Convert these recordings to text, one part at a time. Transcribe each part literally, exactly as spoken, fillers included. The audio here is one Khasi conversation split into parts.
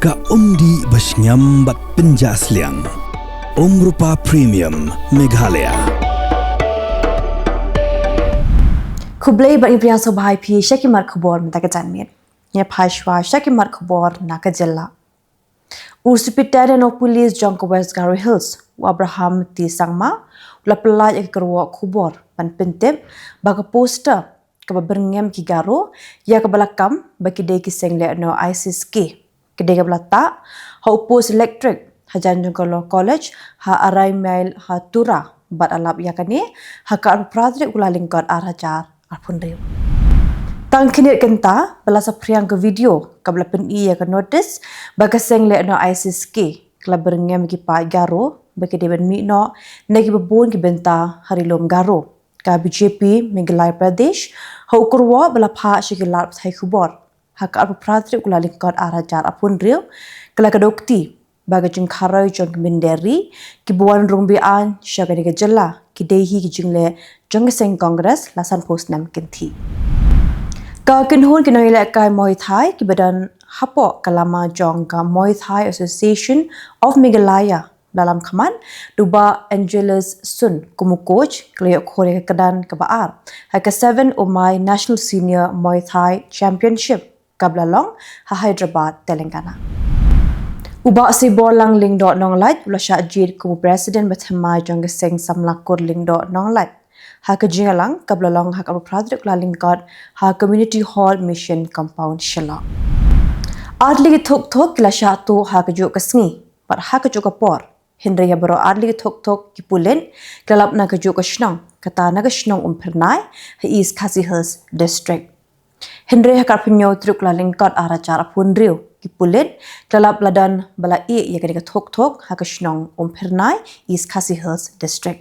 Ka umdih ba shngiam bad pynjah sliang. Umrupa Premium Meghalaya. Khublei bad ngi pdiang sngewbha ïa phi sha ki mat khubor mynta ka janmiet. Ngin ïa phai shuwa sha ki mat khubor na ka jylla. U Superintendent of Police jong ka West Garo Hills, u Abraham T Sangma, u la pyllait ïa ka kyrwoh khubor ban pyntip ba ka poster kaba byrngem ki Garo ïa kaba la kam ba ki dei ki seng lehnoh ISIS-K, ka dei kaba la tah ha u post electric hajan jong ka Law College ha arai mail ha Tura, bad ïalap ïa kane ha ka arphew phra tarik u Kyllalyngkot ar hajar arphew hynriew. Tang khyndiat kynta ba la saphriang ka video kaba la pyni ïa ka notice ba ka seng lehnoh ISIS-K ka la byrngem ïa ki paid Garo ba ki dei ban mih noh na kiba bun ki bynta ha Ri Lum Garo. Ka BJP Meghalaya Pradesh ha u kyrwoh ba la phah sha ki lad pathai khubor ha ka arphew phra tarik u Kyllalyngkot ar hajar arphew hynriew ka la kdew kti ba ka jingkharoi jong ki mynder ri kiba wan rung be-aiñ sha kane ka jylla ki dei hi ki jingleh jong ka seng Congress la sanphew snem kynthih. Ka kynhun ki nongïalehkai Muay Thai kiba don hapoh ka lama jong ka Muay Thai Association of Meghalaya, ba la lam khmat da u Bah Angelus Sun kum u coach, ka la ïoh khur ïa ka kyrdan kaba ar ha ka seven Omai National Senior Muay Thai Championship kaba la long ha Hyderabad, Telangana. U Bah Siborlang Lyngdoh Nonglait u la shah jied kum u President bathymmai jong ka seng samla kur Lyngdoh Nonglait ha ka jingïalang kaba la long ha ka arphew phra tarik u Kyllalyngkot ha Community Hall, Mission Compound, Shillong. Ar tylli ki thuk thuk ki la shah tuh ha kajuh ka sngi bad ha kajuh ka por. Hynrei ïa baroh ar tylli ki thuk thuk ki pulit ki la lap na kajuh ka shnong, kata na ka shnong Umphyrnai ha East Khasi Hills District. Hynrei ha ka arphew hynñiew tarik u Kyllalyngkot ar hajar arphew hynriew ki pulit ki la lap lada ba la ïeh ïa kane ka thuk thuk ha ka shnong Umphyrnai, East Khasi Hills District.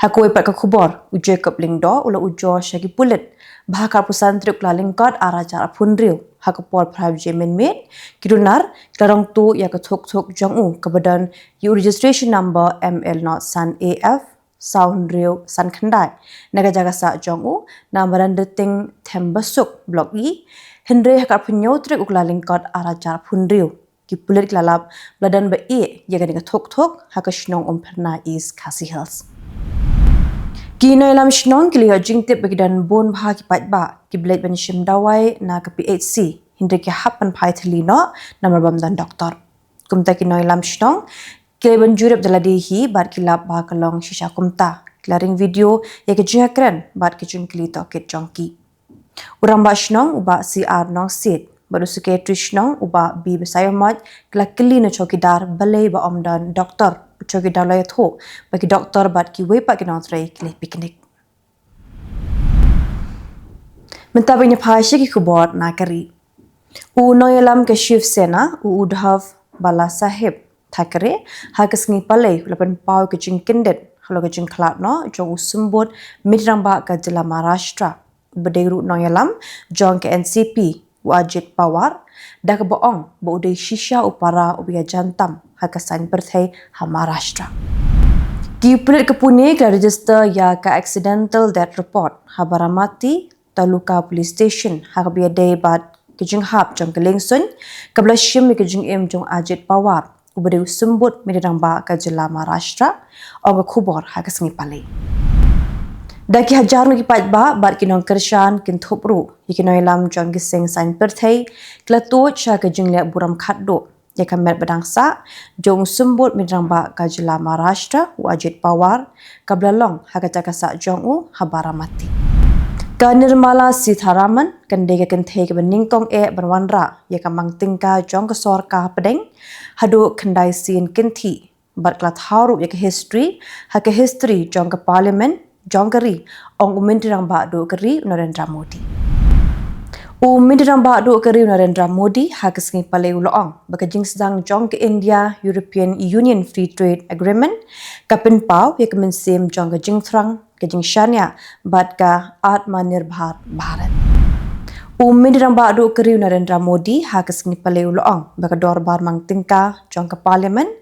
Ha kawei pat ka khubor, u Jacob Lyngdoh u la ujor sha ki pulit ba ha ka arphew san tarik u Kyllalyngkot ar hajar arphew hynriew ha ka por phra baje mynmiet ki runar ki la rong tuh ïa ka thuk thuk jong u kaba don ïa u registration number M L nought san A F saw hynriew san khyndai na ka jaka sah jong u na Madanderting, Thembasuk Block E. Hynrei ha ka arphew hynñiew tarik u Kyllalyngkot ar hajar arphew hynriew ki pulit ki la lap lada ba ïeh ïa kane ka thuk thuk ha ka shnong Umphyrnai, East Khasi Hills. Ki nongïalam shnong ki la ïoh jingtip ba ki don bun bha ki paidbah kiba leit ban shim dawai na ka P H C, hynrei ki hap ban phai thylli noh namar bym don doktor. Kumta ki nongïalam shnong ki la ïa ban jurip da lade hi bad ki lap ba ka long shisha kumta. Ki la ring video ïa ka jingïakren bad ka jingkylli tohkit jong ki. U Rangbah Shnong u Bah C R Nongsiej bad u Secretary Shnong u Bah B Basaiawmoit ki la kylli na u chowkidar balei ba ym don doktor. U chowkidar u la ïathuh ba ki doktor bad kiwei pat ki nongtrei ki leit picnic. Mynta ba ngin ïa phai sha ki khubor na ka ri. U nongïalam ka Shiv Sena, u Uddhav Balasaheb Thackeray, ha ka sngi Palei u la pynpaw ka jingkyndit halor ka jingkhlad noh jong u symbud myntri rangbah ka jylla Maharashtra, uba dei ruh nongïalam jong ka N C P, u Ajit Pawar, da kaba ong ba u dei shisha u para uba ïajan tam ha ka saiñ pyrthei ha Maharashtra. Ki pulit ka Pune ki la register ïa ka accidental death report ha Baramati Taluka Police Station ha kaba ïadei bad ka jinghap jong ka liengsuiñ kaba la shim ïa ka jingim jong u Ajit Pawar, uba dei u symbud myntri rangbah ka jylla Maharashtra, ong ka khubor ha ka sngi Palei. Da ki hajar ngut ki paidbah bad ki nongkyrshan kynthup ruh ïa ki nongïalam jong ki seng saiñ pyrthei ki la tuid sha ka jingleh burom khatduh ïa ka met ba dang sah jong u symbud myntri rangbah ka jylla Maharashtra, u Ajit Pawar, kaba la long ha ka jaka sah jong u ha Baramati. Ka Nirmala Sitharaman kan dei ka kynthei kaba nyngkong eh ban wanrah ïa ka mang tyngka jong ka sorkar hapdeng haduh khyndai sien kynthih bad ka la thaw ruh ïa ka history ha ka history jong ka Parliament jong ka ri, ong u Myntri Rangbah Duh ka ri u Narendra Modi. U Myntri Rangbah Duh ka ri u Narendra Modi ha ka sngi Palei u la ong ba ka jingsdang jong ka India European Union Free Trade Agreement ka pynpaw ïa ka mynsiem jong ka jingthrang, ka jingshaniah bad ka Atmanirbhar Bharat. U Myntri Rangbah Duh ka ri u Narendra Modi ha ka sngi Palei u la ong ba ka dorbar mang tyngka jong ka Parliament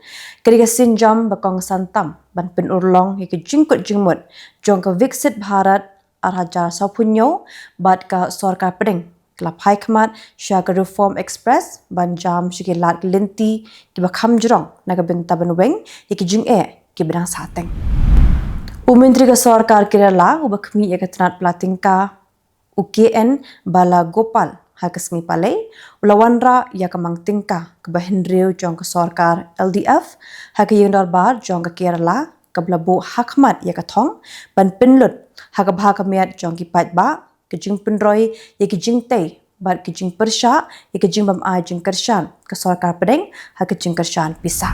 ka dei ka sienjam ba kongsan tam ban pynurlong ïa ka jingkut jingmut jong ka Viksit Bharat ar hajar sawphew hynñiew bad ka sorkar pdeng ka la phai khmat sha ka Reform Express ban jam sha ki lad ki lynti kiba kham jrong na ka bynta ban weng ïa ki jingeh kiba dang sahteng. U Myntri ka sorkar Kerala uba khmih ïa ka tnat pla tyngka, u K N Balagopal, ha ka sngi Palei u la wanrah ïa ka mang tyngka kaba hynriew jong ka sorkar L D F ha ka ïing dorbar jong ka Kerala, kaba la buh ha khmat ïa ka thong ban pynlut ha ka bha ka miat jong ki paidbah, ka jingpynroi ïa ki jingtei bad ka jingpyrshah ïa ka jingbym ai jingkyrshan ka sorkar pdeng ha ka jingkyrshan pisa.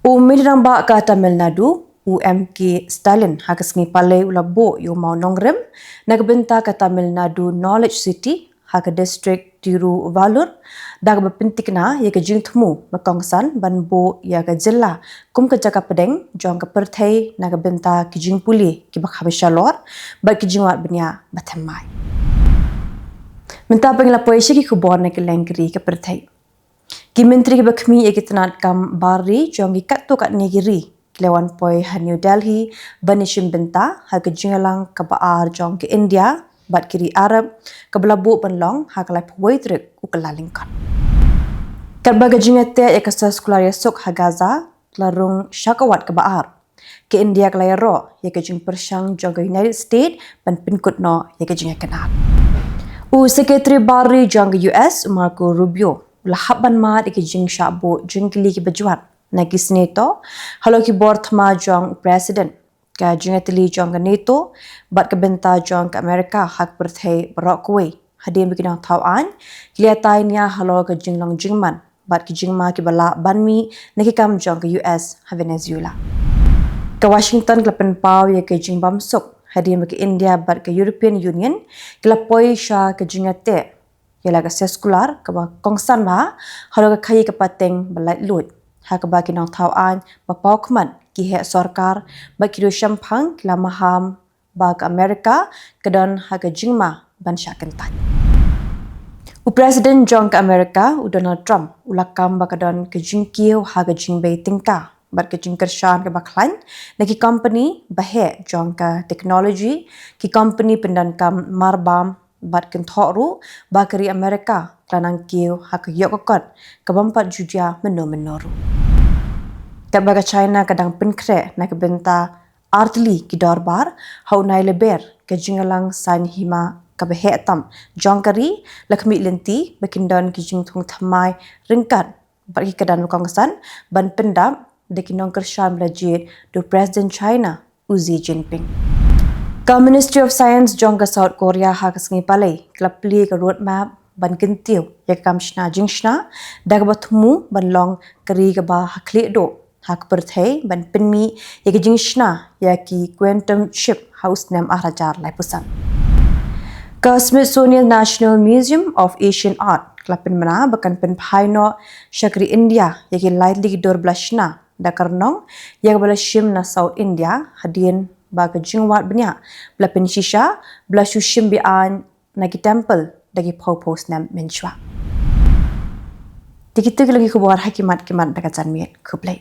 U Myntri Rangbah ka Tamil Nadu, u M K Stalin, ha ka sngi Palei u la buh ïa u mawnongrim na ka bynta ka Tamil Nadu Knowledge City ha ka district Tiruvallur, da kaba pyntikna ïa ka jingthmu ba kongsan ban buh ïa ka jylla kum ka jaka pdeng jong ka pyrthei na ka bynta ki jingpule kiba kham shalor bad ki jingwad bniah ba thymmai. Mynta phi la poi sha ki khubor na kylleng ki ri ka pyrthei. Ki myntri kiba khmih ïa ki tnat kam bar ri jong ki katto katne ki ri ki la wan poi ha New Delhi ban ïashim bynta ha ka jingïalang kaba ar jong ka India bad ki ri Arab, kaba la buh ban long ha ka laiphew wei tarik u Kyllalyngkot. Katba ka jingïateh ïa ka soskular ïasuk ha Gaza ka la rung sha ka wat kaba ar, ka India ka la ïaroh ïa ka jingpyrshang jong ka United States ban pynkut noh ïa ka jingïakynad. U Secretary bar ri jong ka U S, u Marco Rubio, u la hap ban mad ïa ka jingshah buh jingkylli kiba jwat na ki senator halor ki bor thma jong u President, ka jingïatylli jong ka NATO bad ka bynta jong ka Amerika ha ka pyrthei baroh kawei, hadien ba ki nongthaw aiñ ki la ïatai nia halor ka jinglong jingman bad ki jingma kiba lah ban mih na ki kam jong ka U S ha Venezuela. Ka Washington ka la pynpaw ïa ka jingbamsuk hadien ba ka India bad ka European Union ki la poi sha ka jingïateh ïa la ka soskular kaba kongsan bha halor ka khaïi ka pateng ba laitluid, ha kaba ki nongthaw aiñ ba paw khmat, ki heh sorkar bad ki riew shemphang ki la maham ba ka Amerika ka don ha ka jingma ban shah kyntait. U President jong ka Amerika, u Donald Trump, u la kam ba ka don ka jingkiew ha ka jingbei tyngka bad ka jingkyrshan kaba khlaiñ na ki kompani ba heh jong ka technology, ki kompani pyndonkam marbam bad kynthoh ruh ba ka ri Amerika ka la nang kiew ha ka ïoh ka kot ka bym pat ju jia mynno mynno ruh. Katba ka China ka dang pynkhreh na ka bynta artylli ki dorbar ha u Nai Leber, ka jingïalang saiñ hima kaba heh tam jong ka ri, la khmih lynti ba kin don ki jingthung thymmai ryngkat bad ki kyrdan ba kongsan ban pyndap da ki nongkyrshan ba la jied da u President China, u Xi Jinping. Ka Ministry of Science jong ka South Korea ha ka sngi Palei ka la plie ka roadmap ban kyntiew ïa ka kam shna jingshna, da kaba thmu ban long ka ri kaba ha khlieh duh ha ka pyrthei ban pynmih ïa ka jingshna ïa ki quantum chip ha u snem ar hajar laiphew san. Ka Smithsonian National Museum of Asian Art ka la pynbna ba kan pynphai noh sha ka ri India ïa ki lai tylli ki dur ba la shna da ka rnong ïa kaba la shim na South India, hadien ba ka jingwad bniah ba la pynshisha ba la shu shim be-aiñ na ki temple da ki phew phew snem mynshuwa. Te kito ki long ki khubor ha ki mat ki mat da ka janmiet. Khublei.